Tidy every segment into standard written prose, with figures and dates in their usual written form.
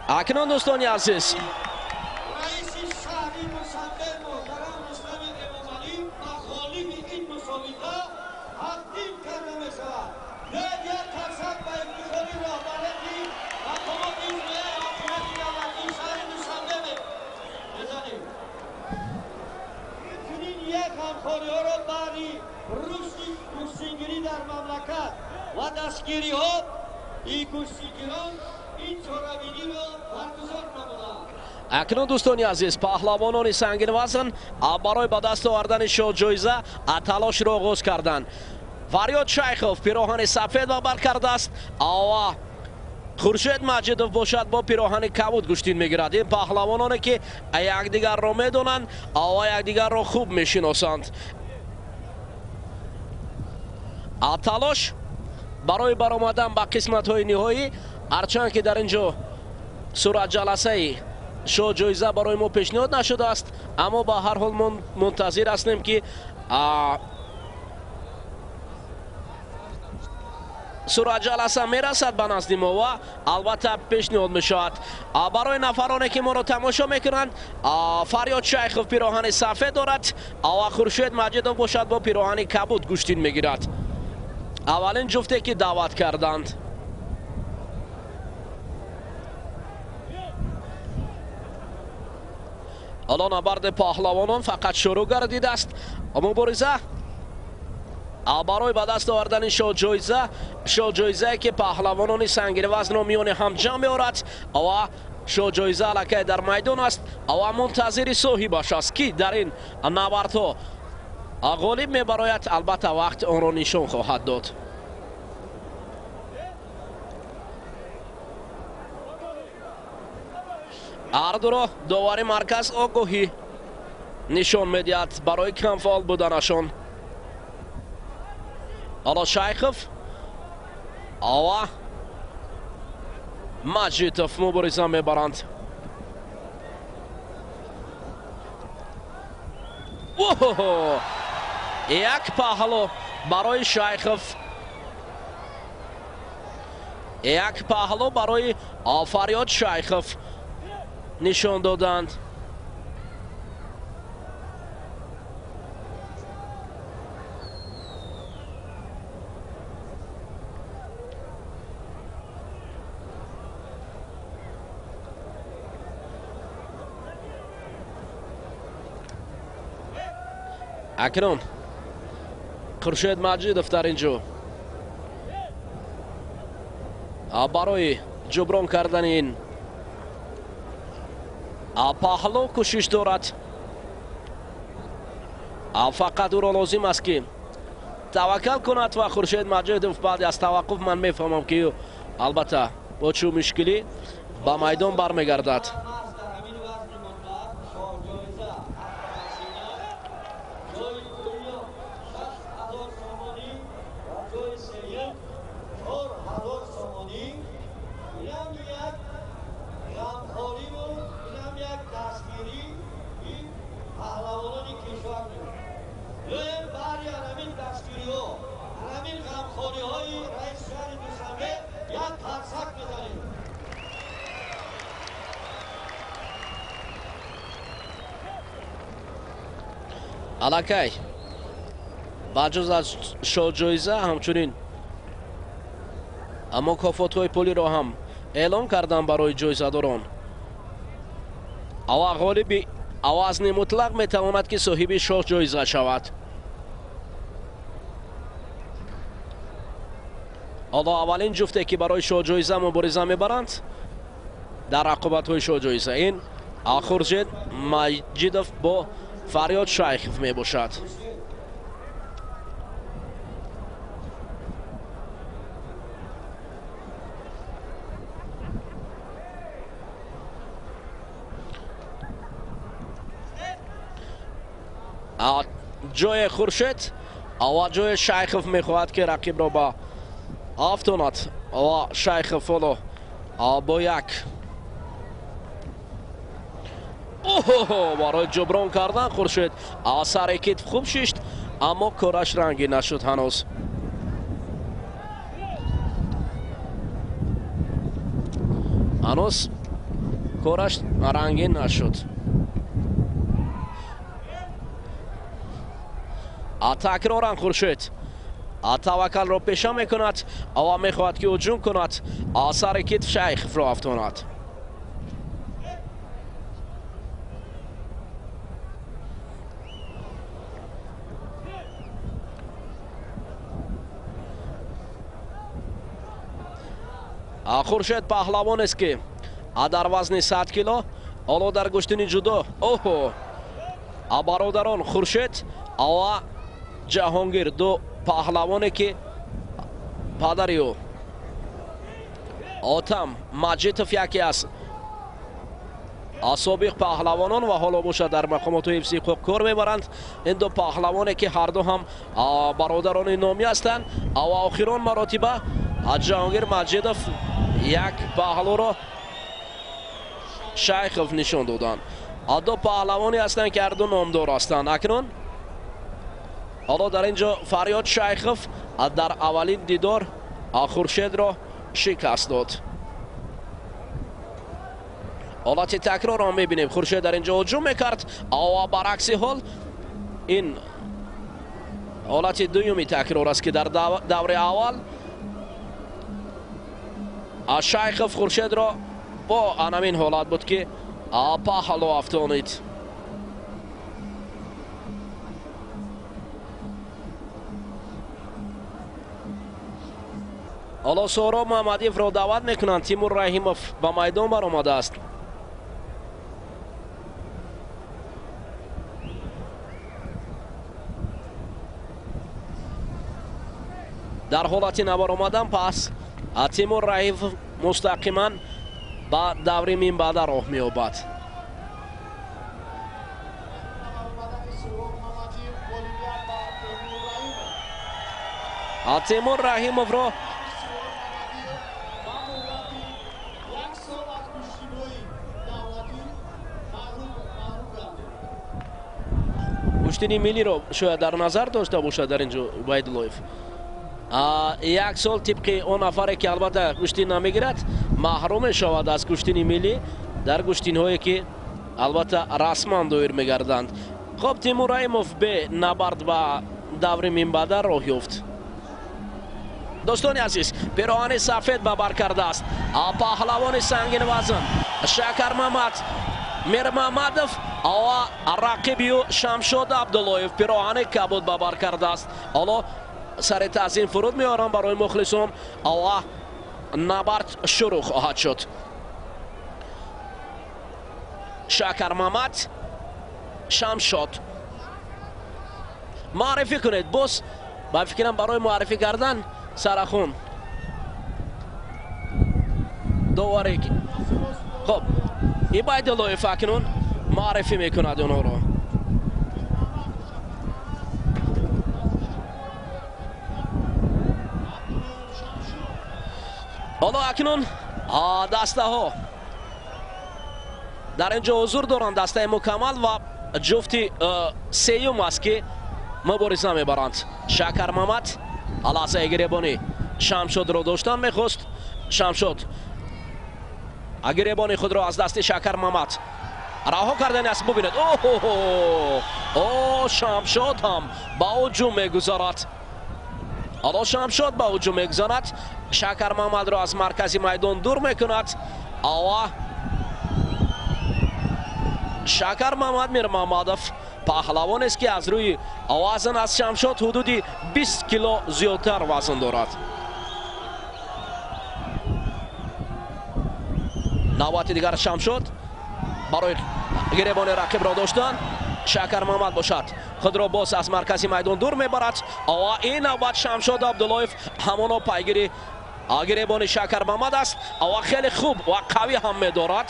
Акнун, дӯстони азиз, раиси шаҳри Душанбе муҳтарам Рустами Эмомалӣ ба ғолиби ин мусобиқа тақдим карда мешавад. Биёед, як қарсак ба ифтихори роҳбарияти мақомоти иҷроияи ҳокимияти давлатии шаҳри Душанбе бизанем. Чунин як ҳамкориҳоро баъди рушди кӯштингирӣ дар мамлакат ва дастгириҳо и кӯштингирон ин чорабиниро баргузор намуданд. Акнун, дӯстони азиз, паҳлавонони сангинвазн барои ба даст овардани шоҳҷоиза талошро оғоз карданд. Фарёд Шайхов пироҳани сафед ба бар кардааст ва Хуршед Маҷидов бошад, бо пироҳани кабуд гӯштин мегирад. Ин паҳлавононе, ки якдигарро медонанд ва якдигарро хуб мешиносанд. Талош барои баромадан ба қисматҳои ниҳоӣ, ҳарчанд ки дар ин ҷо суратҷаласаи шоҳҷоиза барои мо пешниҳод нашудааст, аммо ба ҳар ҳол мунтазир ҳастем, ки суратҷаласа мерасад ба назди мо ва албатта пешниҳод мешавад. Барои нафароне, ки моро тамошо мекунанд, Фарёд Шайхов пироҳани сафед дорад ва Хуршед Маҷидов бошад, бо пироҳани кабуд гӯштин мегирад. Аввалин ҷуфте, ки даъват карданд. Ҳоло набарди паҳлавонон фақат шурӯъ гардидааст. Мубориза барои ба даст овардани шоҳҷоиза, шоҳҷоизае, ки паҳлавонони сангинвазнро миёни ҳам ҷамъ меорад ва шоҳҷоиза аллакай дар майдон аст ва мунтазири соҳибаш аст, ки дар ин набардҳо ғолиб мебарояд, албатта вақт онро нишон хоҳад дод. Ҳардуро довари марказ огоҳӣ нишон медиҳад барои камфаъол буданашон. Ҳоло Шайхов ва Маҷидов мубориза мебаранд. Як паҳлу барои Шайхов, як паҳлу барои Фарёд Шайхов нишон доданд. Акнун Хуршед Маҷидов дар ин ҷо барои ҷуброн кардани ин паҳлу кӯшиш дорад. Фақат ӯро лозим аст, ки таваккал кунад ва Хуршед Маҷидов баъди аз таваққуф, ман мефаҳмам, ки албатта бо чӯ мушкилӣ ба майдон бармегардад. Аллакай ба ҷуз аз шоҳҷоиза ҳамчунин мукофотҳои пулиро ҳам эълон карданд барои ҷоизадорон. Ава ғолиби вазни мутлақ метавонад, ки соҳиби шоҳҷоиза шавад. Ҳоло аввалин ҷуфте, ки барои шоҳҷоиза мубориза мебаранд дар рақобатҳои шоҳҷоиза, ин Хуршед Маҷидов бо Фарёд Шайхов мебошад. Ҷои Хуршед ва ҷои Шайхов мехоҳад, ки рақибро ба афтонад ва Шайхов ҳоло бо як Оҳо, барои ҷуброн кардан Хуршед сари китф хуб шишт, аммо кораш рангин нашуд ҳанӯз. Ҳанӯз кораш рангин нашуд. Такроран Хуршед Таваккалро пеша мекунад ва мехоҳад ки ҳуҷум кунад, сари китф Шайховро афтонад. Хуршед паҳлавонест ки дар вазни 100 кило ҳоло дар гӯштини ҷудо. Оҳо, бародарон Хуршед ва Ҷаҳонгир, ду паҳлавоне ки падари ӯ Отам Маҷитов яке аз собиқ паҳлавонон ва ҳоло бошад дар мақомоти ҳифзи ҳуқуқ кор мебаранд. Ин ду паҳлавоне ки ҳарду ҳам бародарони номӣ ҳастанд ва охирон маротиба Ҷаҳонгир Маҷидов як паҳлӯро Шайхов нишон доданд. Ду паҳлавоне ҳастанд ки ҳарду номдор ҳастанд. Акнун ҳоло дар ин ҷо Фарёд Шайхов дар аввалин дидор Хуршедро шикаст дод. Ҳолати такрорро мебинем. Хуршед дар ин ҷо ҳуҷум мекард ва баръакси ҳол ин ҳолати дуюми такрор аст ки дар даври аввал Шайхов Хуршедро бо анамин ҳолат буд ки паҳлӯ афтонид. Ҳоло Соҳроб Муҳаммадиевро даъват мекунанд. Тимур Раҳимов ба майдон баромадааст. Дар ҳолати набаромадан пас Тимур Раҳимов мустақиман ба даври минбаъда роҳ меёбад. Тимур Раҳимовро гӯштини миллиро шояд дар назар дошта бошад дар ин ҷо Убайдуллоев. Як сол тибқи он нафаре ки албатта гӯштин намегирад маҳрум мешавад аз гӯштини миллӣ дар гӯштинҳое ки албатта расман доир мегарданд. Хоб, Тимур Раҳимов бе набард ба даври минбаъда роҳ ёфт. Дӯстони азиз, пироҳани сафед ба бар кардааст паҳлавони сангинвазн Шакармамад Мирмамадов ва рақиби ӯ Шамшод Абдуллоев пироҳани кабуд ба бар кардааст. Ҳоло сари таъзим фуруд меорам барои мухлисон ва набард шурӯъ хоҳад шуд. Шакармамад, Шамшод, муаррифӣ кунед. Боз ба фикрам барои муаррифӣ кардан сарахун доварӣ. Хоб, Ибайдуллоев акнун муаррифӣ мекунад онҳоро. Ҳоло акнун дастаҳо дар ин ҷо ҳузур доранд. Дастаи мукаммал ва ҷуфти сеюм аст ки мубориза мебаранд. Шакармамад лаҳзаи гиребонӣ Шамшодро доштан мехост. Шамшод гиребони худро аз дасти Шакармамад раҳо кардани аст. Бубинед, оҳо, Шамшод ҳам ба ҳуҷум мегузарад. Ҳоло Шамшод ба ҳуҷум мегузарад. Шакармамадро аз маркази майдон дур мекунад. Ава Шакармамад Мирмамадов паҳлавонест ки аз рӯи вазн аз Шамшод ҳудуди 20 кило зиёдтар вазн дорад. Навбати дигар Шамшод барои гиребони рақибро доштан. Шакармамад бошад худро боз аз маркази майдон дур мебарад ва ин навбат Шамшод Абдуллоев ҳамоно пайгири гиребони Шакармамад аст ва хеле хуб ва қавӣ ҳам медорад.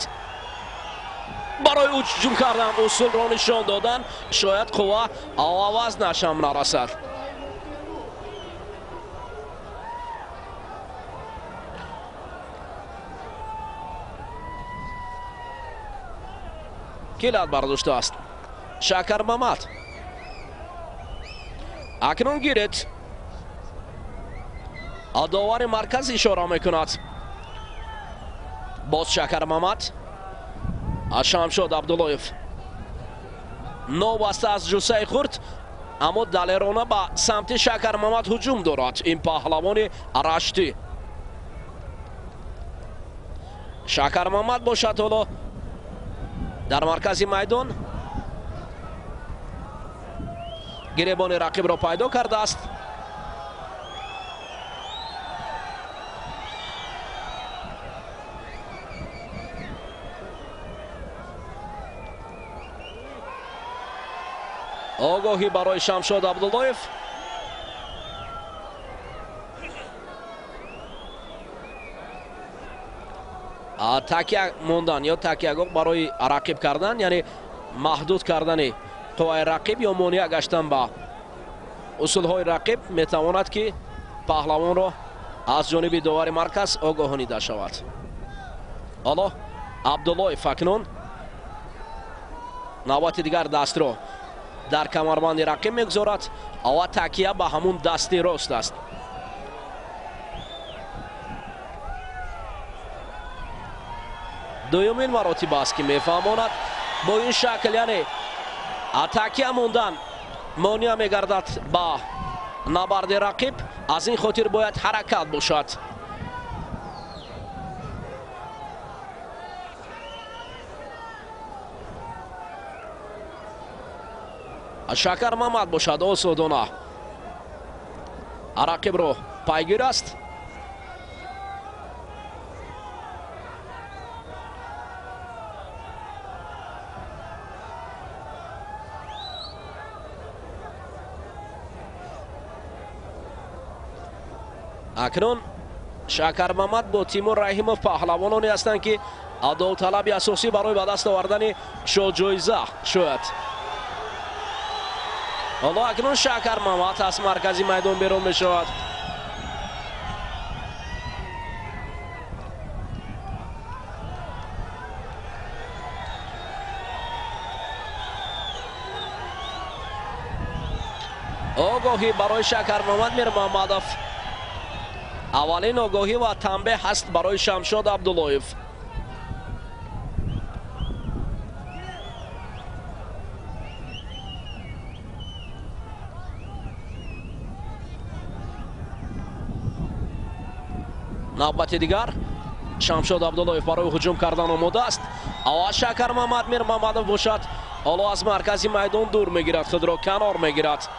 Барои ҳуҷум кардан усулро нишон додан шояд қувва ва вазнаш ҳам нарасад. Ки лат бардоштааст? Шакармамад. Акнун гиред. Довари марказ ишора мекунад. Боз Шакармамад. Шамшод Абдуллоев новобаста аз ҷуссаи хурд, аммо далерона ба самти Шакармамад ҳуҷум дорад ин паҳлавони раштӣ. Шакармамад бошад ҳоло дар маркази майдон гиребони рақибро пайдо кардааст. Огоҳӣ барои Шамшод Абдуллоев. Такя мондан ё такягоҳ барои рақиб кардан, яъне маҳдуд кардани қувваи рақиб ё монеа гаштан ба усулҳои рақиб метавонад, ки паҳлавонро аз ҷониби довари марказ огоҳонида шавад. Ҳоло Абдуллоев акнун навбати дигар дастро дар камарбанди рақиб мегузорад ва такя ба ҳамун дасти рост аст. Дуюмин маротиба аст, ки мефаҳмонад бо ин шакл, яъне такя мондан монеа мегардад ба набарди рақиб. Аз ин хотир бояд ҳаракат бошад. Шакармамад бошад осодона рақибро пайгир аст. Акнун Шакармамад бо Тимур Раҳимов паҳлавононе ҳастанд, ки довталаби асосӣ барои ба даст овардани шоҳҷоиза шояд. Ҳоло акнун Шакармамад аз маркази майдон берун мешавад. Огоҳӣ барои Шакармамад Мирмамадов. Аввалин огоҳӣ ва танбеҳ ҳаст барои Шамшод Абдуллоев. Навбати дигар Шамшод Абдуллоев барои ҳуҷум кардан омода аст. Ава Шакармамад Мирмамадов бошад ҳоло аз маркази майдон дур мегирад, худро канор мегирад.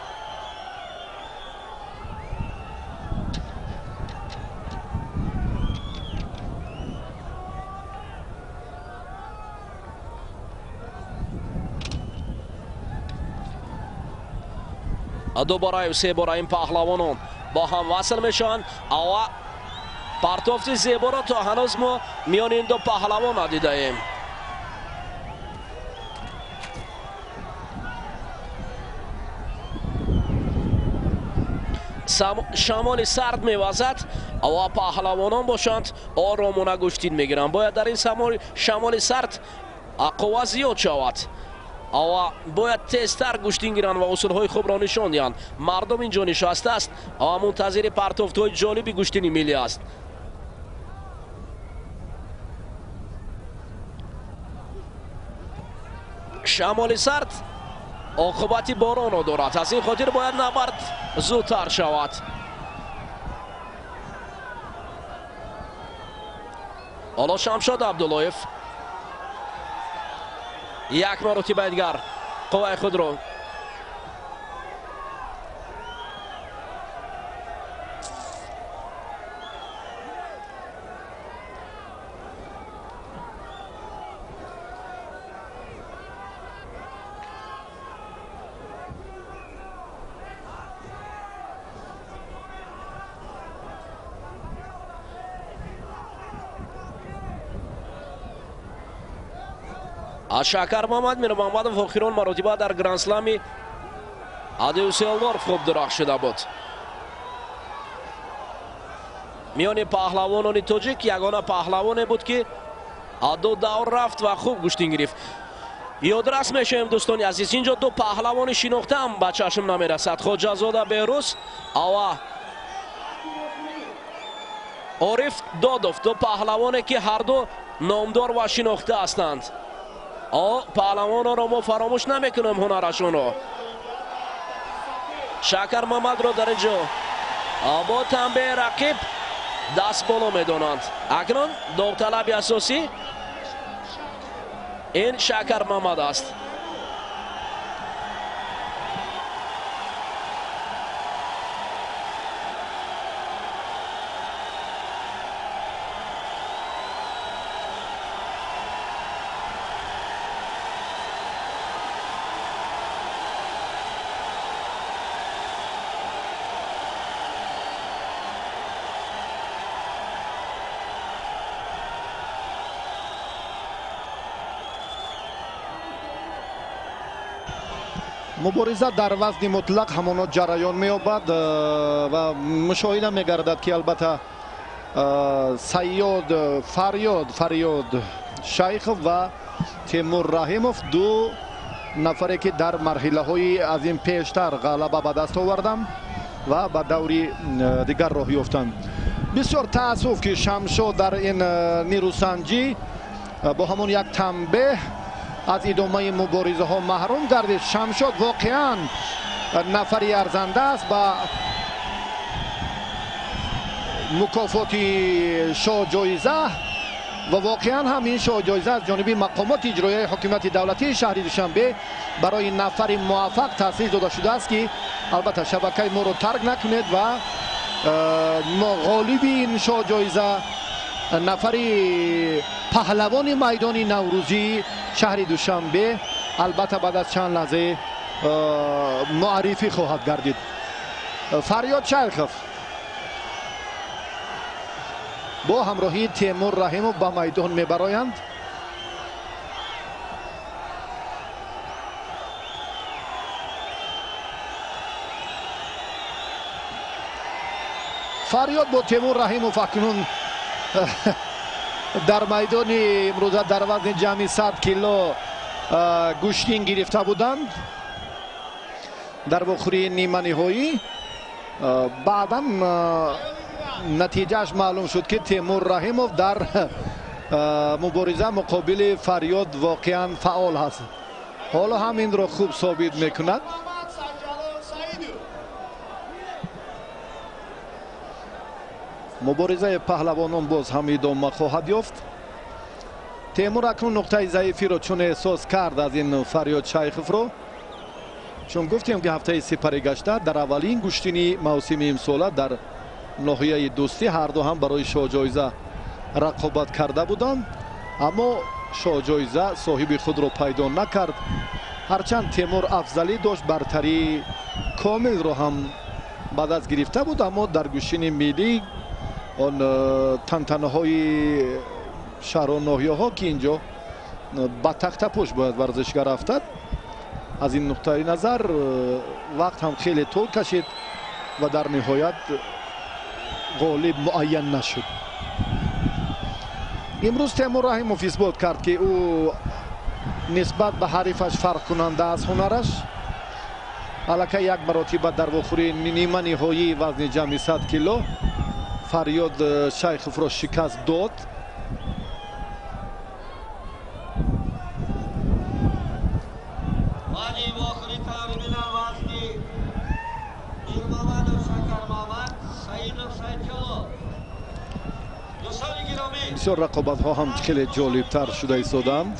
Дубораю се бора ин паҳлавонон бо ҳам васл мешаванд. Ава партофти зеборо то ҳанӯз мо миёни ин ду паҳлавон надидаем. Шамоли сард мевазад ва паҳлавонон бошанд оромона гӯштин мегиранд. Бояд дар ин шамоли сард қувва зиёд шавад ва бояд тезтар гӯштин гиранд ва усулҳои хубро нишон диҳанд. Мардум инҷо нишастааст ва мунтазири партофтҳои ҷолиби гӯштини миллӣ аст. Шамоли сард оқибати боронро дорад, аз ин хотир бояд набард зудтар шавад. Ҳоло Шамшод Абдуллоев як маротиба дигар қувваи худро Шакармамад Мирмамадов охирон маротиба дар грандслами Дюсселдорф хуб дурахшида буд. Миёни паҳлавонони тоҷик ягона паҳлавоне буд, ки ду давр рафт ва хуб гӯштин гирифт. Ёдрас мешавем, дӯстони азиз, инҷо ду паҳлавони шинохтаам ба чашм намерасад. Хоҷазода Беҳрӯз ва Ориф Додов, ду паҳлавоне ки ҳарду номдор ва шинохта ҳастанд. Паҳлавонро мо фаромӯш намекунем, ҳунарашонро. Шакар Мамадро дар инҷо бо танбеҳи рақиб даст боло медонанд. Акнун довталаби асосӣ ин Шакар Мамад аст. Мубориза дар вазни мутлақ ҳамоно ҷараён меёбад ва мушоҳида мегардад, ки албатта Сайёд Фарёд Шайхов ва Темур Раҳимов, ду нафаре ки дар марҳилаҳои аз ин пештар ғалаба ба даст оварданд ва ба даври дигар роҳ ёфтанд. Бисёр таассуф, ки Шамшод дар ин нерӯсанҷӣ бо ҳамон як танбеҳ аз идомаи муборизаҳо маҳрум гардид. Шамшод воқеан нафари арзанда аст ба мукофоти шоҳҷоиза ва воқеан ҳам ин шоҳҷоиза аз ҷониби мақомоти иҷроияи ҳокимияти давлатии шаҳри Душанбе барои нафари муваффақ таъсис дода шудааст, ки албатта шабакаи моро тарк накунед ва ғолиби ин шоҳҷоиза нафари паҳлавони майдони наврӯзии шаҳри Душанбе албатта баъд аз чанд лаҳза муаррифӣ хоҳад гардид. Фарёд Шайхов бо ҳамроҳии Темур Раҳимов ба майдон мебароянд. Фарёд бо Темур Раҳимов акнун дар майдони имрӯза дар вазни ҷамъи 100 кило гӯштин гирифта буданд дар вохӯрии ниманиҳоӣ. Баъдан натиҷааш маълум шуд, ки Темур Раҳимов дар мубориза муқобили Фарёд воқеан фаъол ҳаст. Ҳоло ҳам инро хуб собит мекунад. Муборизаи паҳлавонон боз ҳам идома хоҳад ёфт. Темур акнун нуқтаи заифиро чун эҳсос кард аз ин Фарёд Шайховро, чун гуфтем, ки ҳафтаи сипарӣ гашта дар аввалин гӯштини мавсими имсола дар ноҳияи Дӯстӣ ҳарду ҳам барои шоҳҷоиза рақобат карда буданд, аммо шоҳҷоиза соҳиби худро пайдо накард. Ҳарчанд Темур афзалӣ дошт, бартарии комилро ҳам ба даст гирифта буд, аммо дар гӯштини миллӣ он тантанаҳои шаҳру ноҳияҳо, ки инҷо ба тахтапӯш бояд варзишгар афтад, аз ин нуқтаи назар вақт ҳам хеле тӯл кашид ва дар ниҳоят ғолиб муайян нашуд. Имрӯз Темур Раҳимов исбот кард, ки ӯ нисбат ба ҳарифаш фарқкунанда аз ҳунараш. Аллакай як маротиба дар вохӯрии ниманиҳоии вазни ҷамъи 100 кило Фарёд Шайховро шикаст дод. Бисёр рақобатҳо ҳам хеле ҷолибтар шуда истоданд.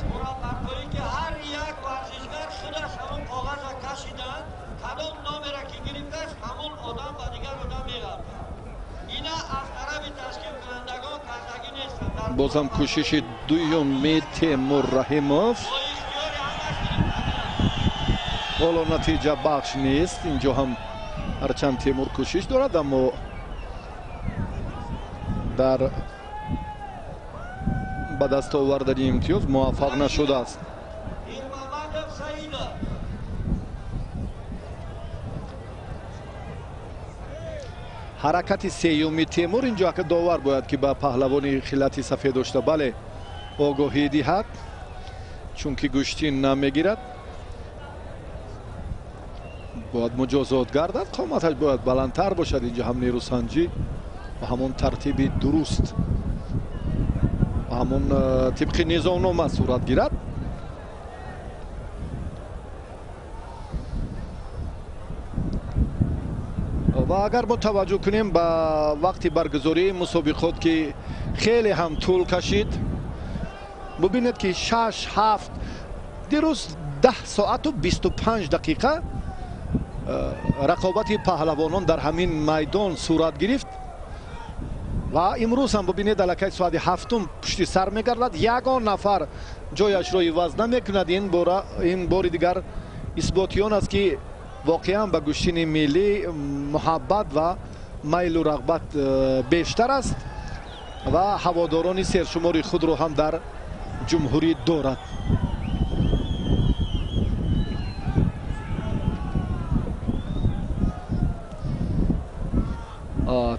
Боз ҳам кӯшиши дуюми Темур Раҳимов. Ҳоло натиҷа бахш нест. Инҷо ҳам ҳарчанд Темур кӯшиш дорад, аммо дар ба даст овардани имтиёз муваффақ нашудааст. Ҳаракати сеюми Темур инҷо ака довар бояд ки ба паҳлавони хилати сафед дошта бале огоҳӣ диҳад, Чунки гӯштин намегирад, бояд муҷозот гардад. Қоматаш бояд баландтар бошад. Инҷо ҳам нерӯсанҷӣ ва ҳамон тартиби дуруст ва ҳамон тибқи низомнома сурат гирад. Ва агар мо таваҷҷӯҳ кунем ба вақти баргузории мусобиқот, ки хеле ҳам тӯл кашид, бубинед ки 6, 7, дирӯз 10 соату 25 дақиқа рақобати паҳлавонон дар ҳамин майдон сурат гирифт ва имрӯз ҳам бубинед аллакай соати 7 пушти сар мегардад. Ягон нафар ҷояшро иваз намекунад. Ин бори дигар исботи он аст, ки воқеан ба гӯштини миллӣ муҳаббат ва майлу рағбат бештар аст ва ҳаводорони сершумори худро ҳам дар ҷумҳурӣ дорад.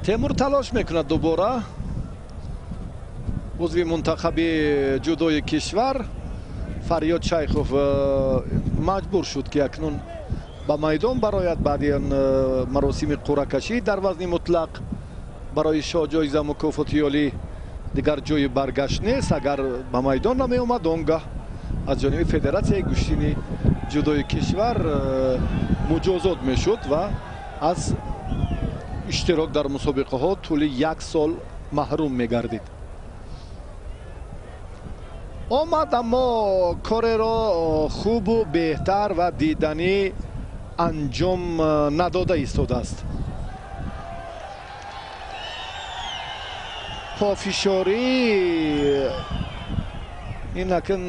Темур талош мекунад дубора. Узви мунтахаби ҷудои кишвар Фарёд Шайхов маҷбур шуд, ки акнун ба майдон барояд баъди маросими қуръакашӣ дар вазни мутлақ барои шоҳҷоиза мукофоти олӣ. Дигар ҷои баргашт нест. Агар ба майдон намеомад, он гаҳ аз ҷониби федератсияи гӯштини ҷудои кишвар муҷозот мешуд ва аз иштирок дар мусобиқаҳо тӯли як сол маҳрум мегардид. Омад, аммо кореро хубу беҳтар ва диданӣ анҷом надода истодааст. Пофишорӣ ин акн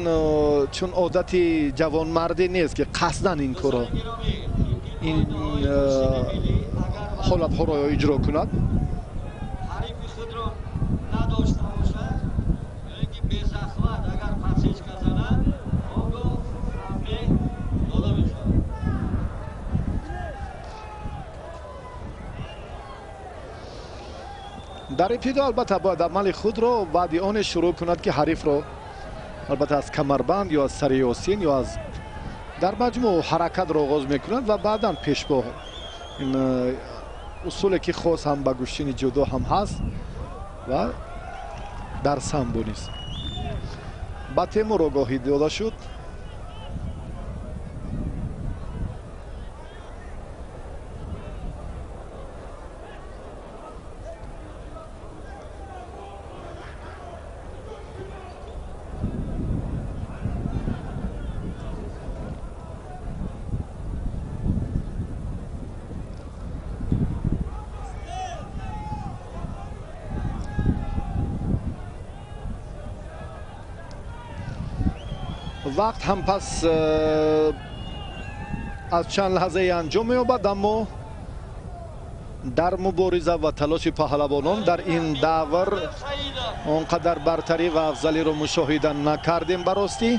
чун одати ҷавонмардӣ нест, ки қасдан ин корро, ин ҳолатҳоро иҷро кунад. Ҳарифи худро надошта бошад ё ин ки безахмат агар подсечка занад, он гоҳ танбеҳ дода мешавад. Дар ибтидо албатта бояд амали худро баъди оне шурӯъ кунад, ки ҳарифро албатта аз камарбанд ё аз сари осин ё аз дар маҷмӯъ ҳаракатро оғоз мекунад ва баъдан пешбоҳ. Ин усуле ки хос ҳам ба гӯштини ҷудо ҳам ҳаст ва дар самбо низ. Ба Темур огоҳӣ дода шуд. Вақт ҳам пас аз чанд лаҳзае анҷом меёбад, аммо дар мубориза ва талоши паҳлавонон дар ин давр он қадар бартарӣ ва афзалиро мушоҳида накардем. Ба ростӣ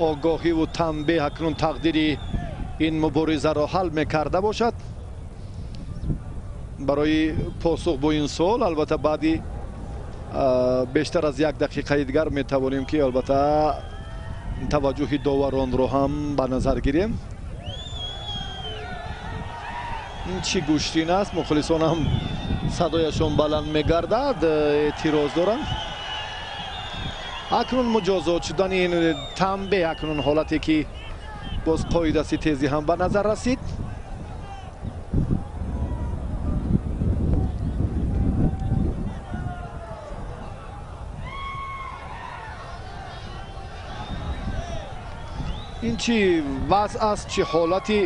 огоҳиву танбеҳ акнун тақдири ин муборизаро ҳал мекарда бошад. Барои посух бо ин суол албатта баъди бештар аз як дақиқаи дигар метавонем, ки албатта таваҷҷӯҳи доваронро ҳам ба назар гирем. Ин чӣ гӯштин аст? Мухлисон ҳам садояшон баланд мегардад, эътироз доранд. Акнун муҷозот шудани ин танбеҳ, акнун ҳолате ки боз қоидасти тезӣ ҳам ба назар расид. Ин чӣ вазъ аст, чӣ ҳолати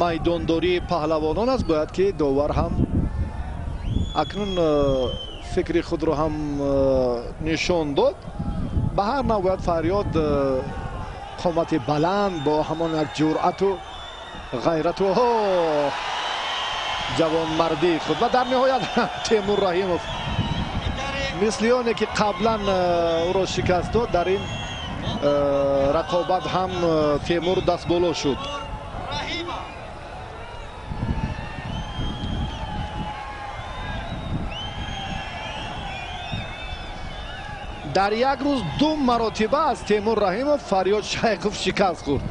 майдондории паҳлавонон аст? Бояд ки довар ҳам акнун фикри худро ҳам нишон дод. Ба ҳар нав бояд Фарёд қомати баланд бо ҳамон як ҷуръату ғайрату ҷавонмардии худ ва дар ниҳоят Темур Раҳимов мисли оне ки қаблан ӯро шикаст дод, дар ин рақобат ҳам Темур дастболо шуд. Дар як рӯз ду маротиба аз Темур Раҳимов Фарёд Шайхов шикаст хӯрд.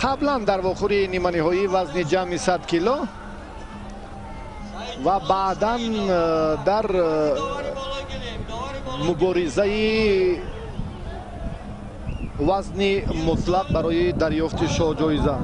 Қаблан дар вохӯрии ниманиҳоии вазни ҷамъи 100 кило ва баъдан дар муборизаи вазни мутлақ барои дарёфти шоҳҷоиза.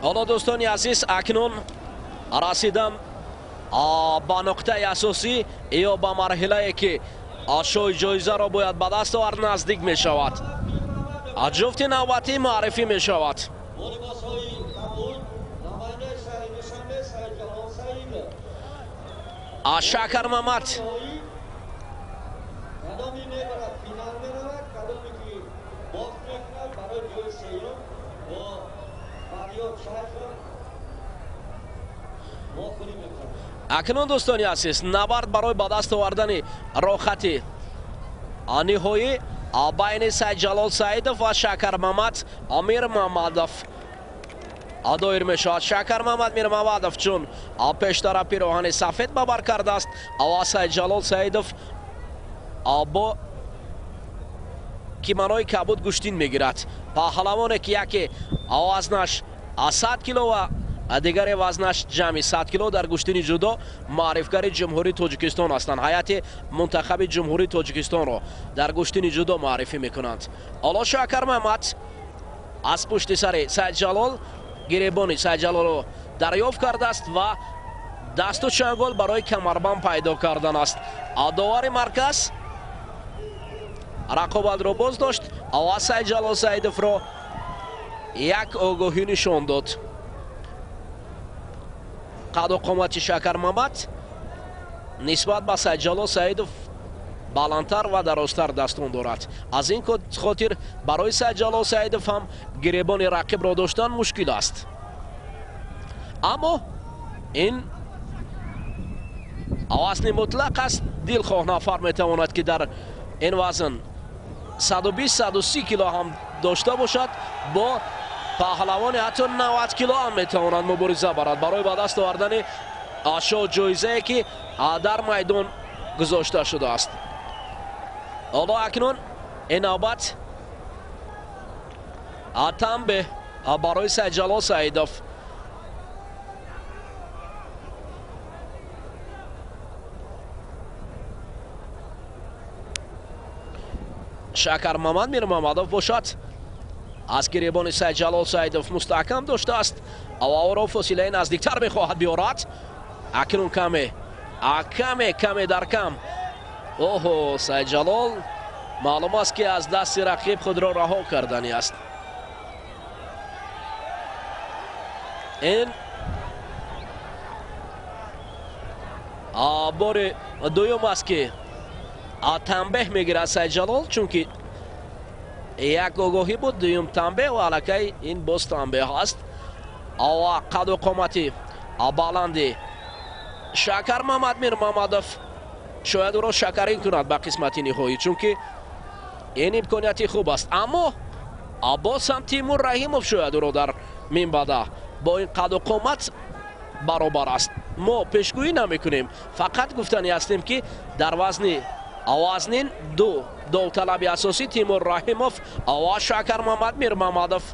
Ҳоло дӯстони азиз, акнун расидам ба нуқтаи асосӣ ё ба марҳилае ки шоҳи ҷоизаро бояд ба даст овард наздик мешавад. Ҷуфти навбатӣ муаррифӣ мешавад. Шакармамад Акнун дӯстони азиз, набард барои ба даст овардани роҳхати ниҳоӣ байни Сайдҷалол Саидов ва Шакармамад Мирмамадов доир мешавад. Шакармамад Мирмамадов чун пештара пироҳани сафед ба бар кардааст ва Сайдҷалол Саидов бо киманои кабуд гӯштин мегирад. Паҳлавоне ки яке вазнаш 100 кило ва дигаре вазнаш ҷамъи 100 кило дар гӯштини ҷудо маърифгари Ҷумҳурии Тоҷикистон ҳастанд. Ҳайати мунтахаби Ҷумҳурии Тоҷикистонро дар гӯштини ҷудо муаррифӣ мекунанд. Ҳоло Шакармамад аз пушти сари Сайдҷалол гиребони Сайдҷалолро дарёфт кардааст ва дасту чангол барои камарбанд пайдо кардан аст. Довари марказ рақобатро боз дошт ва Сайдҷалол Саидовро як огоҳӣ нишон дод. Қаду қомати Шакармамад нисбат ба Сайдҷалол Саидов баландтар ва дарозтар дастон дорад. Аз ин хотир барои Сайдҷалол Саидов ҳам гиребони рақибро доштан мушкил аст. Аммо ин вазни мутлақ аст. Дилхоҳ нафар метавонад ки дар ин вазн 120-130 кило ҳам дошта бошад, бо паҳлавони ҳатто 90 кило ҳам метавонад мубориза барад барои ба даст овардани шоҳ ҷоизае ки дар майдон гузошта шудааст. Ҳоло акнун ин навбат танбеҳ барои Сайдҷалол Саидов. Шакармамад Мирмамадов бошад аз гиребони Сайдҷалол Саидов мустаҳкам доштааст ва ӯро фосилаи наздиктар мехоҳад биёрад. Акнун каме каме каме дар кам. Оҳо, Сайдҷалол маълум аст ки аз дасти рақиб худро раҳо кардани аст. Ин бори дуюм аст ки танбеҳ мегирад Сайдҷалол, чунки як огоҳӣ буд, дуюм танбеҳ ва аллакай ин боз танбеҳ аст. Ва қаду қомати баланди Шакармамад Мирмамадов шояд ӯро шакарин кунад ба қисмати ниҳоӣ, чунки ин имконияти хуб аст. Аммо боз ҳам Тимур Раҳимов шояд ӯро дар минбаъда бо ин қаду қомат баробар аст. Мо пешгӯӣ намекунем, фақат гуфтанӣ ҳастем ки дар вазни вазнин ду довталаби асосӣ Тимур Раҳимов ва Шакармамад Мирмамадов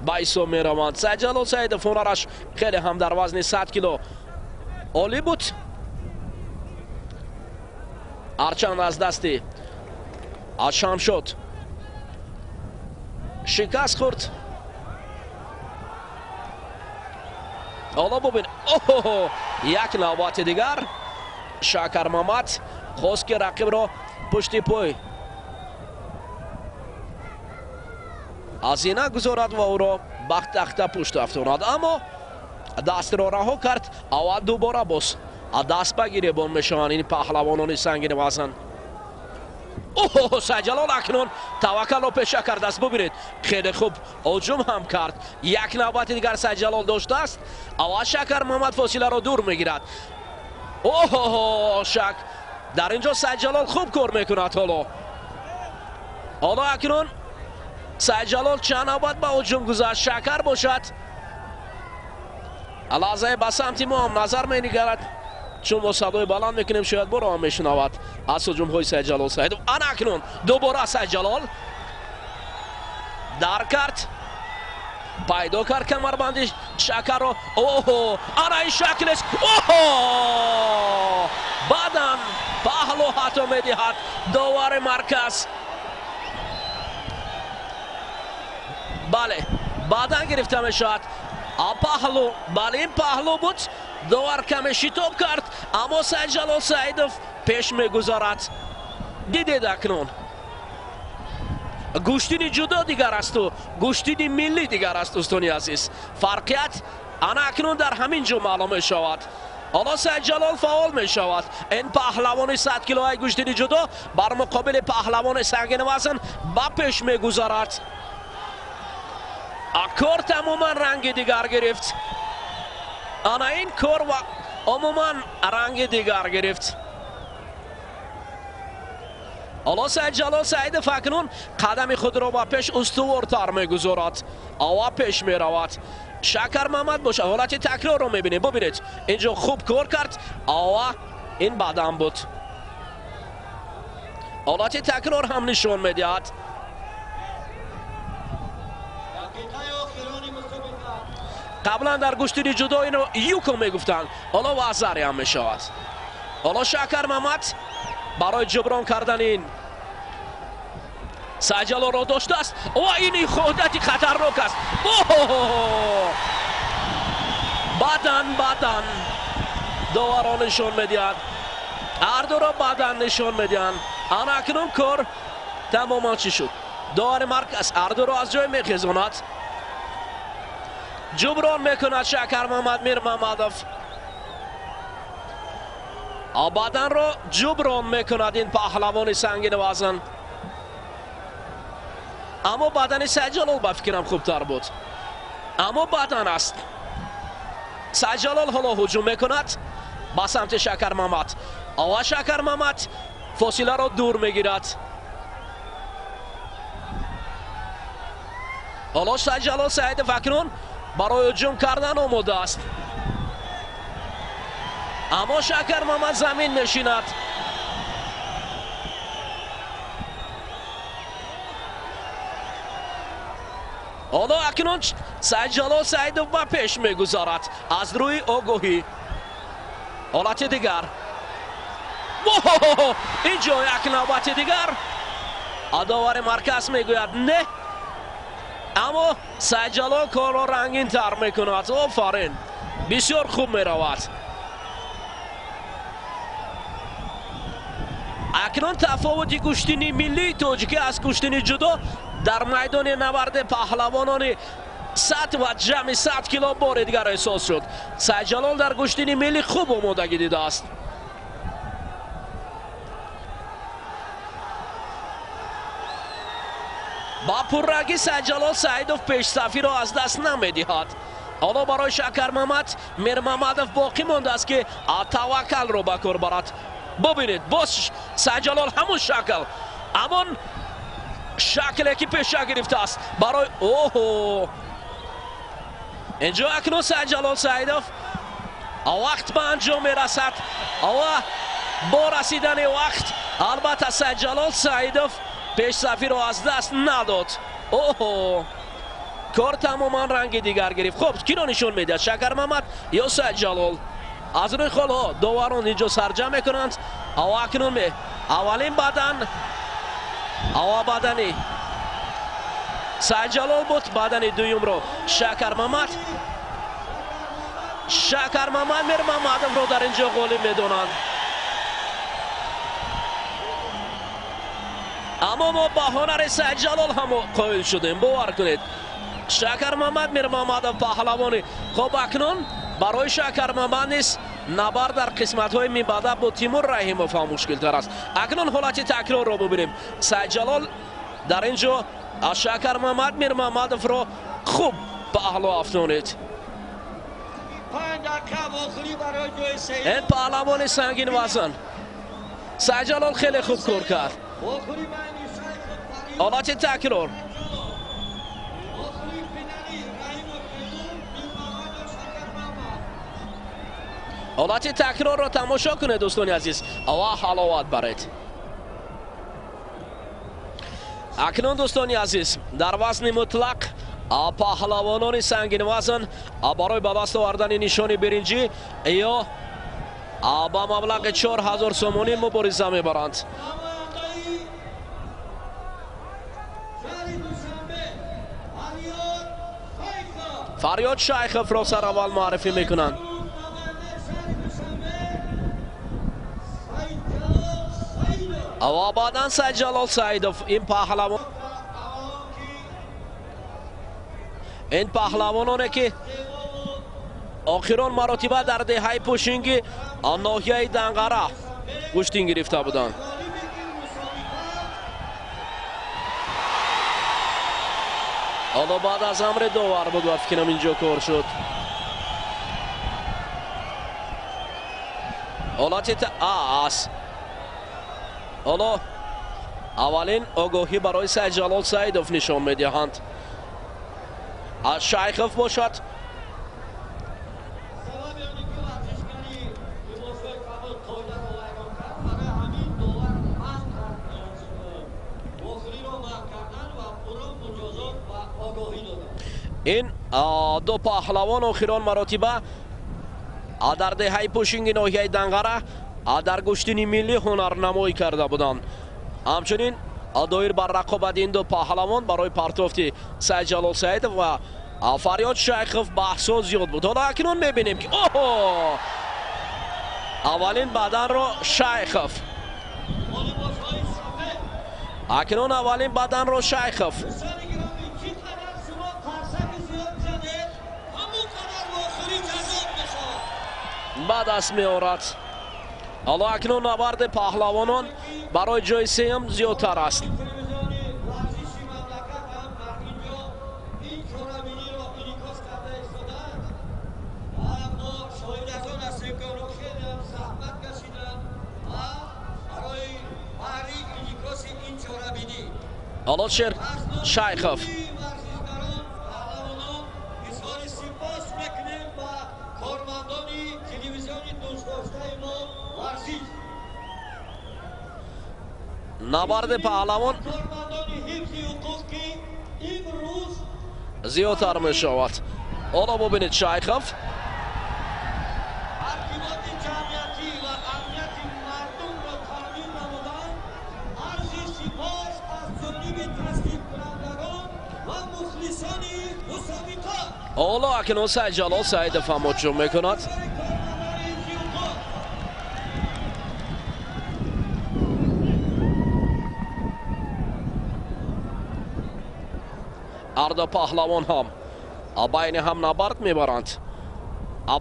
ба ҳисоб мераванд. Сайдҷалол Саидов ҳунараш хеле ҳам дар вазни 100 кило олӣ буд, ҳарчанд аз дасти Шамшод шикаст хӯрд. Ҳоло бубин, оҳо, як навбати дигар Шакармамад хост ки рақибро пушти пой аз зина гузорад ва ӯро ба тахта пушт афтонад, аммо Дастро раҳо кард, аввал дубора боз даст ба гиребон мешаванд ин паҳлавонони сангини вазн. Оҳ, Сайдҷалол акнун таваккалро пеша кардааст. Бубинед, хеле хуб ҳуҷум ҳам кард. Як навбати дигар Сайдҷалол доштааст. Аввал Шакар Муҳаммад фосиларо дур мегирад. Оҳ, шак дар инҷо Сайдҷалол хуб кор мекунад. Ҳоло акнун Сайдҷалол чанд навбат ба ҳуҷум гузашт. Шакар бошад лаҳзае ба самти мо ҳам назар менигарад, чун мо садои баланд мекунем, шояд боро ҳам мешунавад аз ҳуҷумҳои Сайдҷалол Саидов. Ана акнун дубора Сайдҷалол дар кард, пайдо кард камарбанди Шакарро. Оҳо, ана ин шаклест. Оҳо, баъдан паҳлу ҳатто медиҳад довари марказ. Бале, баъдан гирифта мешавад паҳлу. Бале, ин паҳлу буд. Довар каме шитоб кард, аммо Сайдҷалол Саидов пеш мегузарад. Дидед, акнун гӯштини ҷудо дигар асту гӯштини миллӣ дигар аст, дӯстони азиз. Фарқият ана акнун дар ҳамин ҷо маълум мешавад. Ҳоло Сайдҷалол фаъол мешавад. Ин паҳлавони 100 килои гӯштини ҷудо бар муқобили паҳлавони сангинвазн ба пеш мегузарад. Кор тамоман ранги дигар гирифт. Ана ин кор ва умуман ранги дигар гирифт. Ҳоло Сайдҷалол Саидов акнун қадами худро ба пеш устувортар мегузорад, ава пеш меравад. Шакар Муҳаммад бошад ҳолати такрорро мебинем. Бубинед, инҷо хуб кор кард, ава ин бадан буд. Ҳолати такрор ҳам нишон медиҳад. Қаблан дар гӯштини ҷудо инро юко мегуфтанд, ҳоло вазари ҳам мешавад. Ҳоло Шакар Муҳаммад барои ҷуброн кардани ин Сайдҷалолро доштааст ва ин иходати хатарнок аст. Бадан доварон нишон медиҳанд, ҳардуро бадан нишон медиҳанд. Ана акнун кор тамоман чӣ шуд? Довари марказ ҳардуро аз ҷой мехезонад. Ҷуброн мекунад Шакар Муҳаммад Мирмамадов. Баданро ҷуброн мекунад ин паҳлавони сангини вазн. Аммо бадани Сайдҷалол ба фикрам хубтар буд. Аммо бадан аст. Сайдҷалол ҳоло ҳуҷум мекунад ба самти Шакар Муҳаммад. Ава Шакар Муҳаммад фосиларо дур мегирад. Ҳоло Сайдҷалол Саидов акнун барои ҳуҷум кардан омода аст. Аммо Шакар Муҳаммад замин мешинад. Ҳоло акнун Сайдҷалол Саидов ба пеш мегузарад аз рӯи огоҳӣ. Ҳолати дигар. Инҷо як навбати дигар. Довари марказ мегӯяд не, аммо Сайдҷалол корро рангинтар мекунад. Офарин, бисёр хуб меравад. Акнун тафовути гӯштини миллии тоҷикӣ аз гӯштини ҷудо дар майдони наварди паҳлавонони 100 ва ҷамъи 100 кило бори дигар эҳсос шуд. Сайдҷалол дар гӯштини миллӣ хуб омодагӣ дидааст. Ба пуррагӣ Сайдҷалол Саидов пешсафиро аз даст намедиҳад. Ҳоло барои Шакар Муҳаммад Мирмамадов боқӣ мондааст, ки таваккалро ба кор барад. Бубинед, боз Сайдҷалол ҳамон шакл, ҳамон шакле ки пеша гирифтааст барои оҳо. Инҷо акнун Сайдҷалол Саидов вақт ба анҷом мерасад ва бо расидани вақт албатта Сайдҷалол Саидов пешсафиро аз даст надод. Оҳо, кор тамоман ранги дигар гирифт. Хуб, киро нишон медиҳад, Шакар Муҳаммад ё Сайдҷалол? Аз рӯи холҳо доварон инҷо сарҷам мекунанд. Ава акнун аввалин бадан, ава бадани Сайдҷалол буд, бадани дуюмро Шакар Муҳаммад. Шакар Муҳаммад Мирмамадовро дар инҷо ғолиб медонанд. Аммо мо ба ҳунари Сайдҷалол ҳам қоил шудем, бовар кунед. Шакар Муҳаммад Мирмамадов паҳлавони. Хуб, акнун Барои Шакармамад низ набард дар қисматҳои минбаъда бо Тимур Раҳимов ҳам мушкилтар аст. Акнун ҳолати такрорро бубинем. Сайдҷалол дар ин ҷо Шакармамад Мирмамадовро хуб паҳлӯ афтонид. Ин паҳлавони сангин вазн Сайдҷалол хеле хуб кор кард. Ҳолати такрор. Ҳолати такрорро тамошо кунед, дӯстони азиз, ва ҳаловат баред. Акнун, дӯстони азиз, дар вазни мутлақ паҳлавонони сангинвазн барои ба даст овардани нишони биринҷӣ ё ба маблағи 4000 сомонӣ мубориза мебаранд. Фарёд Шайховро сараввал муаррифӣ мекунанд. Ва баъдан Сайдҷалол Саидов. Ин паҳлавононе ки охирон маротиба дар деҳаи Пӯшинги ноҳияи Данғара гӯштин гирифта буданд. Ҳоло баъд аз амри довар буд ва фикрам инҷо кор шуд. Ҳолати ас. Ҳоло аввалин огоҳӣ барои Сайдҷалол Саидов нишон медиҳанд. Шайхов бошад. Ин ду паҳлавон охирон маротиба дар деҳаи Пӯшинги ноҳияи Данғара дар гӯштини миллӣ ҳунарнамоӣ карда буданд. Ҳамчунин доир бар рақобати ин ду паҳлавон барои партофти Сайдҷалол Саидов ва Фарёд Шайхов баҳсҳо зиёд буд. Ҳоло акнун мебинем ки оҳо, аввалин баданро Шайхов. Акнун аввалин баданро Шайхов. Ба даст меорад. Ҳоло акнун набарди паҳлавонон барои ҷои сеюм зиёдтар аст. Ҳоло Шер Шайхов. Набарди паҳлавон зиёдтар мешавад. Ҳоло бубинед Шайхов. Ҳоло акнун Сайдҷалол Саидов ҳам ҳуҷум мекунад. Ҳар ду паҳлавон ҳам байни ҳам набард мебаранд.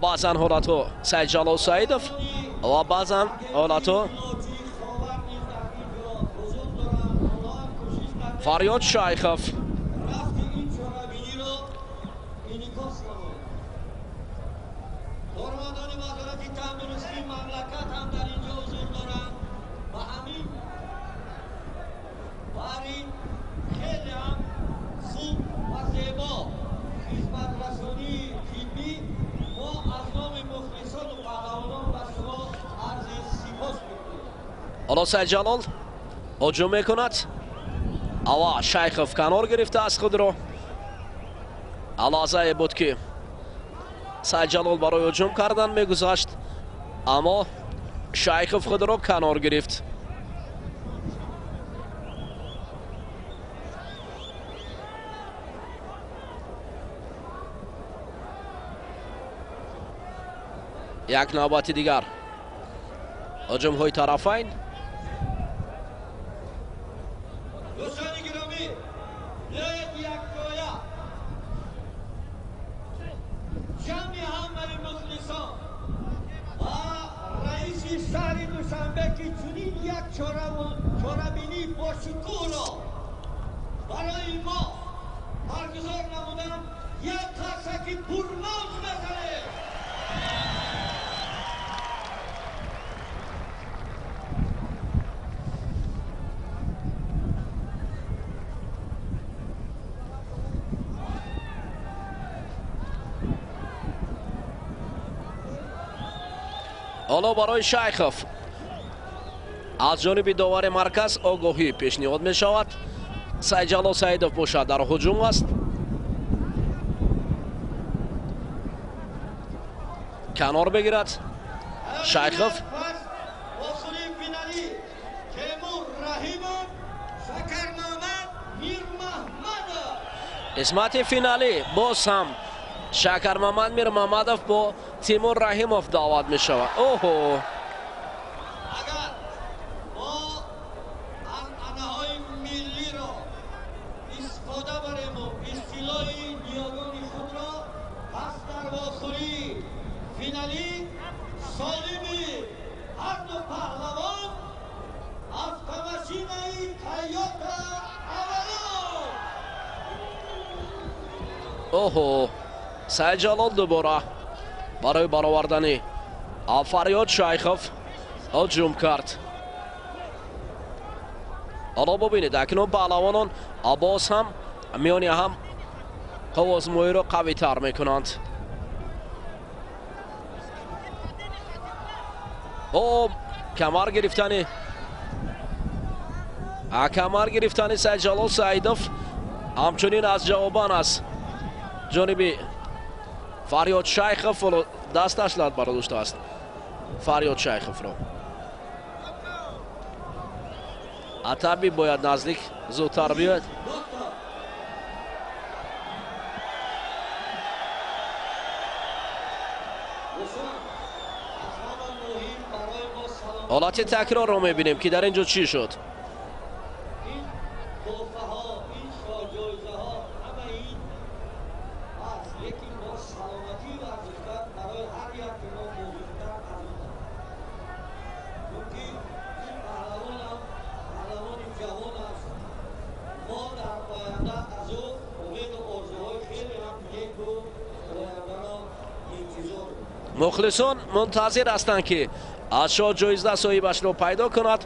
Баъзан ҳолатҳо Сайдҷалол Саидов ва баъзан ҳолатҳо Фарёд Шайхов. Ҳоло Сайдҷалол ҳуҷум мекунад. Ава Шайхов канор гирифтааст худро. Лаҳзае буд ки Сайдҷалол барои ҳуҷум кардан мегузашт, аммо Шайхов худро канор гирифт. Як навбати дигар ҳуҷумҳои тарафайн. جمع همه مخلصان. чунин як чорабинӣ бошукӯҳро барои мо баргузор намуданд, як қарсаки пурмавҷ бизанед. Ҳоло барои Шайхов аз ҷониби довари марказ огоҳӣ пешниҳод мешавад. Сайдҷалол Саидов бошад дар ҳуҷум аст. Канор бигирад Шайхов. Қисмати финалӣ боз ҳам Шакармамад Мирмамадов бо Тимур Раҳимов даъват мешавад. Оҳо, агар мо анъанаҳои миллиро истифода барему истилоҳи ниёгони худро, пас дар вохӯрии финалӣ солими ҳар ду паҳлавон автомашинаи Тойота Авалон. Оҳо, Сайдҷалол дубора барои баровардани Фарёд Шайхов ҳуҷум кард. Ҳоло бубинед, акнун паҳлавонон боз ҳам миёни ҳам қуввозмоиро қавитар мекунанд. О, камар гирифтани Сайдҷалол Саидов ҳамчунин аз ҷавобан аз ҷониби Фарёд Шайхов дасташ лат бардоштааст Фарёд Шайховро. Атаби бояд наздик зудтар биёяд. Ҳолати такрорро мебинем ки дар ин ҷо чӣ шуд. Мухлисон мунтазир ҳастанд ки аз шоҳ ҷоиза соҳибашро пайдо кунад.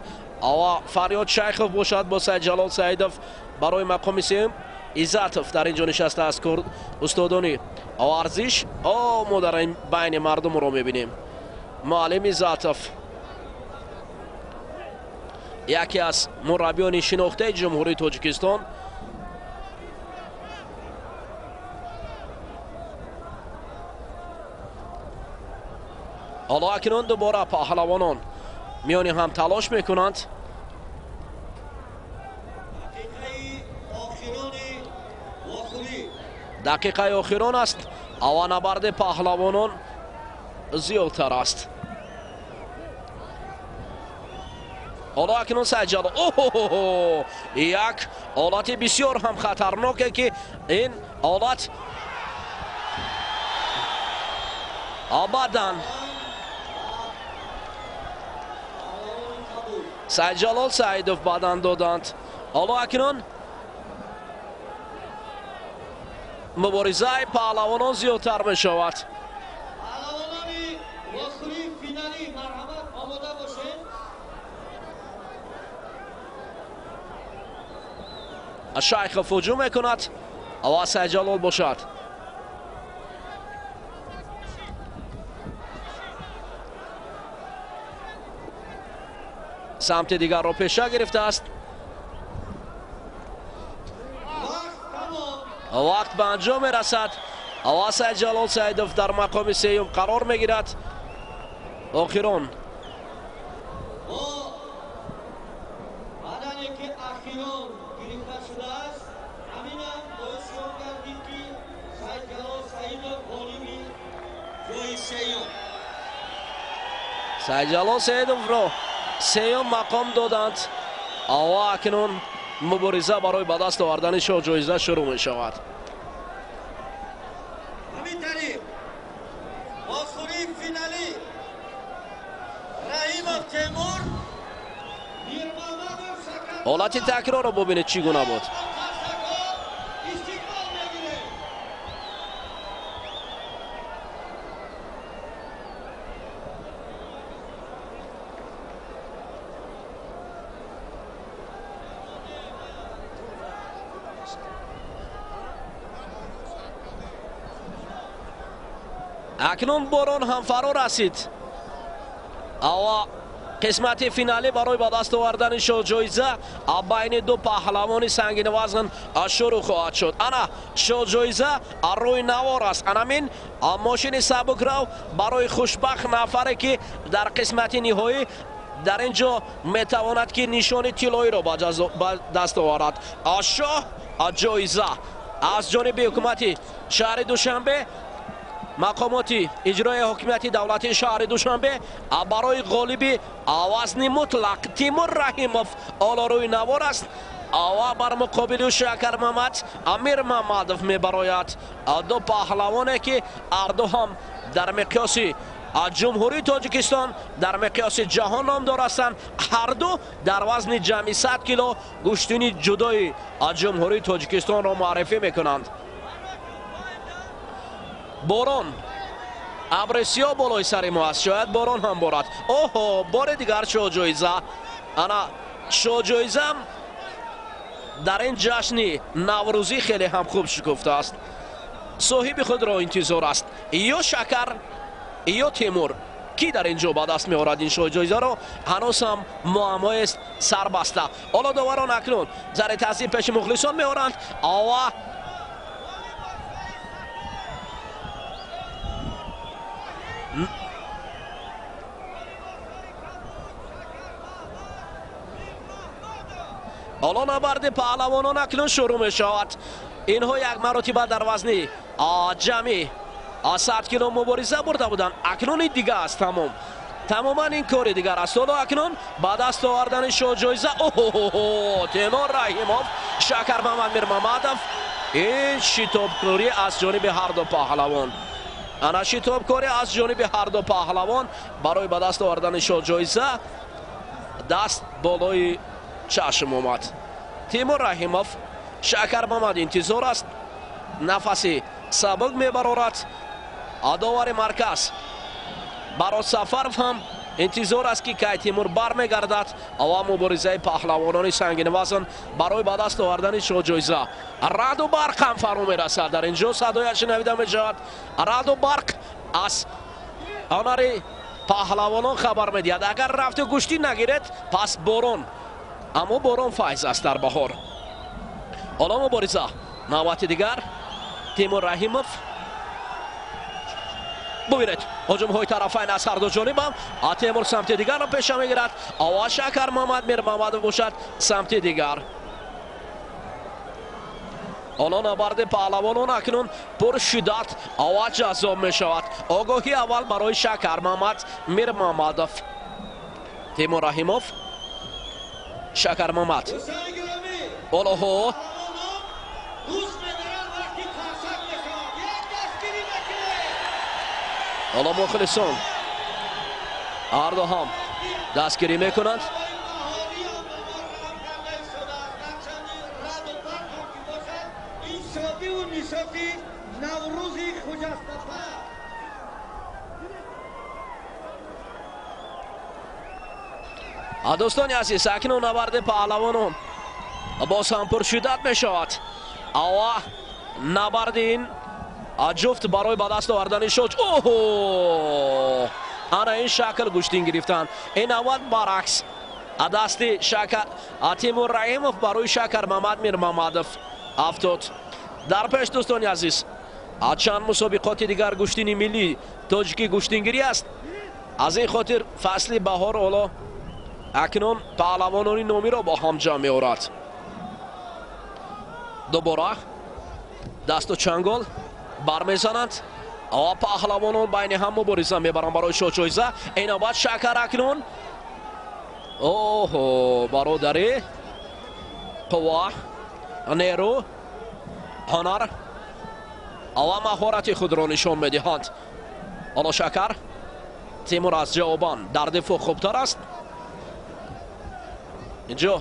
Ава Фарёд Шайхов бошад бо Сайдҷалол Саидов барои мақоми сеюм. Иззатов дар ин ҷо нишастааст, устодони варзиш. О, мо дар ин байни мардумро мебинем. Муаллим Иззатов яке аз мураббиёни шинохтаи Ҷумҳурии Тоҷикистон. Ҳоло акнун дубора паҳлавонон миёни ҳам талош мекунанд. Дақиқаи охирон аст ва набарди паҳлавонон зиёдтар аст. Ҳоло акнун Сайдҷалол, оҳо, як ҳолати бисёр ҳам хатарноке ки ин ҳолат абадан Сайдҷалол Саидов бадан доданд. Ҳоло акнун муборизаи паҳлавонон зиёдтар мешавад. Паҳлавонони вохӯрии финалӣ марҳамат омода бошед. Шайхов ҳуҷум мекунад ва Сайдҷалол бошад. Самти дигарро пеша гирифтааст. Вақт ба анҷом мерасад ва Сайдҷалол Саидов дар мақоми сеюм қарор мегирад. Охирон бадане ки ахирон гирифта шудааст, ҳаминам боис шуд гардид ки Сайдҷалол Саидов ғолиби ҷои сеюм. Сайдҷалол Саидовро сеюм мақом доданд ва акнун мубориза барои ба даст овардани шоҳ ҷоиза шурӯъ мешавад. Ҳамин тариқ вохӯрии финалӣ Раҳимов Темур, Ҳолати такрорро бубинед, чӣ гуна буд. Акнун борон ҳам фаро расид. Ава қисмати финалӣ барои ба даст овардани шоҳҷоиза байни ду паҳлавони сангинвазн шурӯъ хоҳад шуд. Ана шоҳҷоиза рӯи навор аст. Анамин мошини сабукрав барои хушбахт нафаре, ки дар қисмати ниҳоӣ дар ин ҷо метавонад, ки нишони тиллоиро ба даст оварад. Шоҳ ҷоиза аз ҷониби ҳукумати шаҳри Душанбе, мақомоти иҷрои ҳокимияти давлатии шаҳри Душанбе барои ғолиби вазни мутлақ Тимур Раҳимов ҳоло рӯи навор аст ва бар муқобили ӯ Шакармамад Амирмамадов мебарояд. Ду паҳлавоне, ки ҳарду ҳам дар миқёси Ҷумҳурии Тоҷикистон, дар миқёси ҷаҳон номдор ҳастанд. Ҳарду дар вазни ҷамъи 100 кило гӯштини ҷудои Ҷумҳурии Тоҷикистонро муаррифӣ мекунанд. Борон, абри сиёҳ болои сари мо аст, шояд борон ҳам борад. Оҳо, бори дигар шоҳҷоиза. Ана шоҳҷоизам дар ин ҷашни наврӯзӣ хеле ҳам хуб шукуфтааст. Соҳиби худро интизор аст. Ё Шакар, ё Тимур. Ки дар ин ҷо ба даст меорад ин шоҳҷоизаро, ҳанӯз ҳам муаммоест сарбаста. Ҳоло доварон акнун зари таъзим пеши мухлисон меоранд. Ова ҳоло набарди паҳлавонон акнун шурӯъ мешавад. Инҳо як маротиба дар вазни ҷамъи 100 кило мубориза бурда буданд. Акнун ин дига аст, тамом. Тамоман ин кори дигар аст. Ҳоло акнун ба даст овардани шоҳҷоиза. Оҳо, Тимур Раҳимов, Шакармамад Мирмамадов. Ин шитобкорӣ аз ҷониби ҳар ду паҳлавон. Ана шитобкорӣ аз ҷониби ҳар ду паҳлавон барои ба даст овардани шоҳҷоиза даст болои чашм омад. Тимур Раҳимов, Шакармамад интизор аст. Нафаси сабук мебарорад. Довари марказ Барот Сафаров ҳам интизор аст, ки кай Тимур бармегардад ва муборизаи паҳлавонони сангинвазн барои ба даст овардани шоҳҷоиза. Раъду барқ ҳам фаро мерасад. Дар ин ҷо садояш шунавида мешавад. Раъду барқ аз ҳунари паҳлавонон хабар медиҳад. Агар рафту гӯштӣ нагиред, пас борон. Аммо борон файз аст дар баҳор. Ҳоло мубориза навбати дигар Тимур Раҳимов. Бубинед, ҳуҷумҳои тарафайн аз ҳар ду ҷонибам. Тимур самти дигарро пеша мегирад ва Шакармамад Мирмамадов бошад самти дигар. Ҳоло набарди паҳлавонон акнун пуршиддат ва ҷаззоб мешавад. Огоҳии аввал барои Шакармамад Мирмамадов. Тимур Раҳимов, Шакармамад. Олоҳо, ҳоло мухлисон ҳарду ҳам дастгирӣ мекунанд. Дӯстони азиз, акнун набарди паҳлавонон боз ҳам пуршиддат мешавад. Ава набарди ин ҷуфт барои ба даст овардани шоҳ. Оҳо, ана ин шакл гӯштин гирифтанд. Ин аввал баръакс дасти Тимур Раҳимов барои Шакармамад Мирмамадов афтод. Дар пеш, дӯстони азиз, чанд мусобиқоти дигар гӯштини миллӣ тоҷикӣ гӯштингирӣ аст. Аз ин хотир фасли баҳор ҳоло акнун паҳлавонони номиро бо ҳам ҷамъ меорад. Дубора дасту чангол бармезананд ва паҳлавонон байни ҳам мубориза мебаранд барои шоҳҷоиза. Ин навбат Шакар акнун. Оҳо, бародари қувва, нерӯ, ҳунар ва маҳорати худро нишон медиҳанд. Ҳоло Шакар, Тимур аз ҷавобан дар дифоъ хубтар аст. Инҷо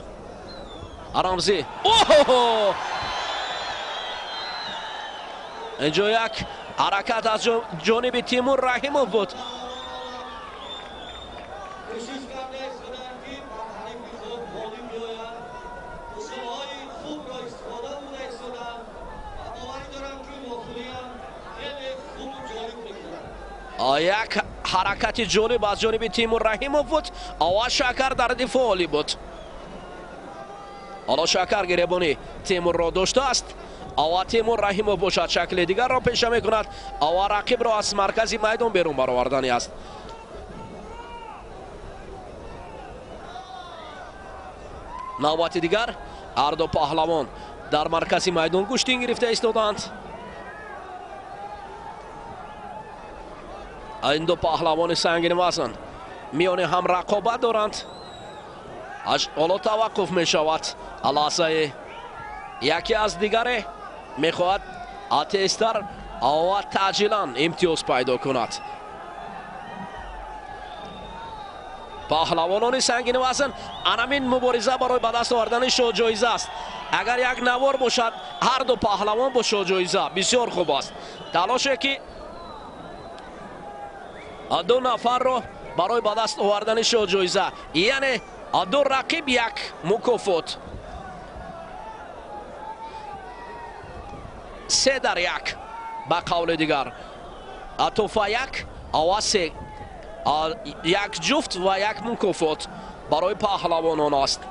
Рамзӣ. Оҳо! Инҷо як ҳаракат аз ҷониби Тимур Раҳимов буд. Як ҳаракати ҷолиб аз ҷониби Тимур Раҳимов буд. Ова Шакар дар дифоъ олӣ буд. Ҳоло Шакар гиребони Тимурро доштааст. Ова Тимур Раҳимов бошад шакли дигарро пеша мекунад. Ова рақибро аз маркази майдон берун баровардани аст. Навбати дигар ҳар ду паҳлавон дар маркази майдон гӯштин гирифта истоданд. Ин ду паҳлавони сангинвазн миёни ҳам рақобат доранд. Ҳоло таваққуф мешавад. Лаҳзаи яке аз дигаре мехоҳад тезтар ва таъҷилан имтиёз пайдо кунад. Паҳлавонони сангинвазн анамин мубориза барои ба даст овардани шоҳҷоиза аст. Агар як навор бошад, ҳар ду паҳлавон бо шоҳҷоиза бисёр хуб аст. Талоше ки ду нафарро барои ба даст овардани шоҳҷоиза, яъне ду рақиб як мукофот, 3-1 ба қавли дигар, туҳфа як ва се, як ҷуфт ва як мукофот барои паҳлавонон аст.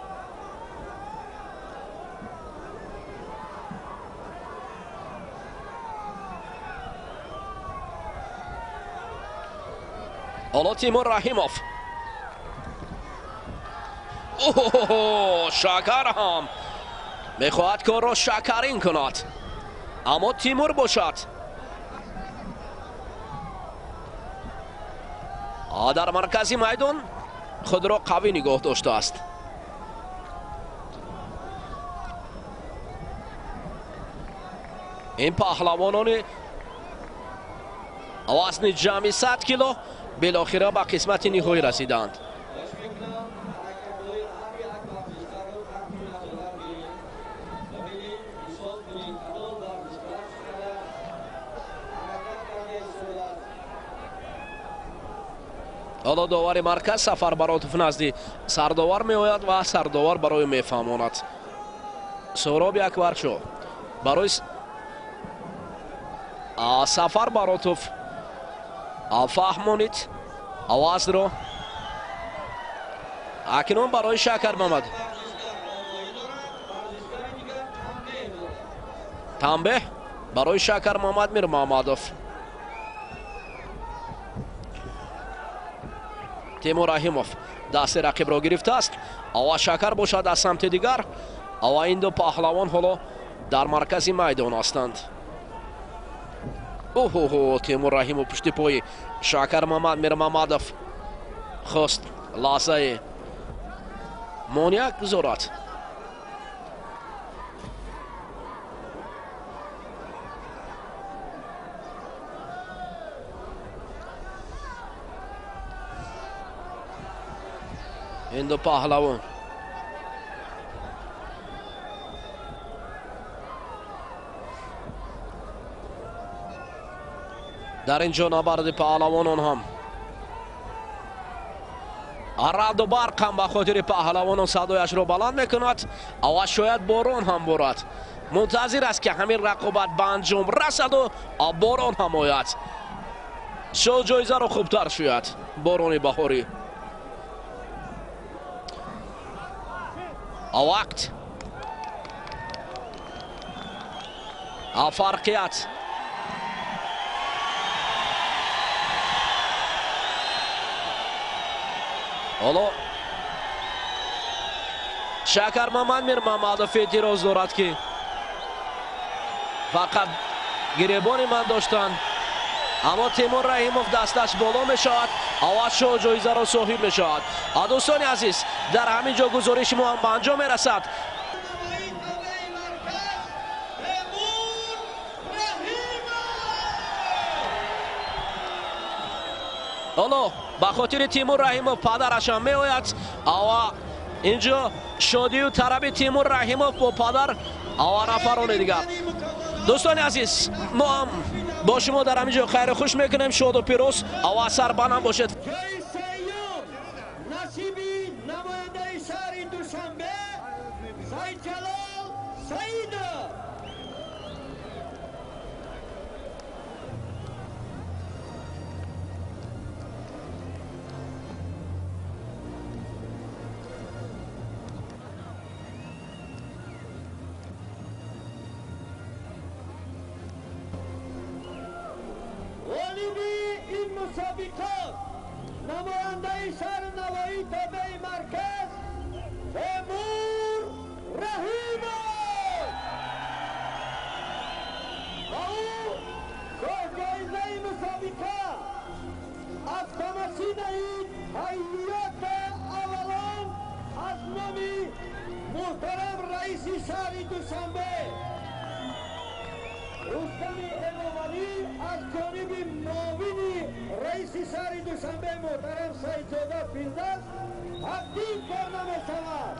Ҳоло Тимур Раҳимов. Оҳ, Шакар ҳам мехоҳад корро шакарин кунад, аммо Тимур бошад дар маркази майдон худро қавӣ нигоҳ доштааст. Ин паҳлавонони вазни ҷамъи 100 кило билохира ба қисмати ниҳоӣ расиданд. Ҳоло довари марказ Сафар Баротов назди сардовар меояд ва сардовар барои мефаҳмонад. Суҳроби Акбаршоҳ барои Сафар Баротов фаҳмонид овазро. Акнун барои Шакар Мамад. Танбеҳ барои Шакар Мамад Мирмамадов. Тимур Раҳимов дасти рақибро гирифтааст. Ова Шакар бошад аз самти дигар. Ова ин ду паҳлавон ҳоло дар маркази майдон ҳастанд. Оҳо, Тимур Раҳимов пушти пои Шакар Мамад Мирмамадов хост лаҳзаи монеа гузорад. Ин ду паҳлавон дар ин ҷо набарди паҳлавонон ҳам раъду барқ ҳам ба хотири паҳлавонон садояшро баланд мекунад ва шояд борон ҳам борад. Мунтазир аст ки ҳамин рақобат ба анҷом расаду борон ҳам ояд. Шоҳҷоизаро хубтар шӯяд борони баҳорӣ. Вақт фарқият ҳоло Шакар Мамад Мирмамадов эътироз дорад ки фақат гиребони ман доштанд, аммо Тимур Раҳимов дасташ боло мешавад ва шоҳҷоизаро соҳиб мешавад. Дӯстони азиз, дар ҳамин ҷо гузориши мо ҳам ба анҷом мерасад. Ҳоло ба хотири Тимур Раҳимов падарашам меояд ва Инҷо шодию тараби Тимур Раҳимов бо падар ва нафарони дигар. Дӯстони азиз, мо ҳам бо шумо дар ҳамин ҷо хайру хуш мекунем. Шоду пирӯз ва сарбаланд бошед. Ҷои сеюм насиби намояндаи шаҳри Душанбе Саидҷалол Саидов. Ғолиби ин мусобиқот намояндаи шаҳри Навоӣ тобеи марказ Темур Раҳимов ва ӯ шоҳҷоизаи мусобиқа автомошинаи Тойота Авалон аз номи муҳтарам раиси шаҳри Душанбе Рустами Эмомалӣ аз ҷониби муовини раиси шаҳри Душанбе муҳтарам Саидзода Фирдавс тақдим карда мешавад.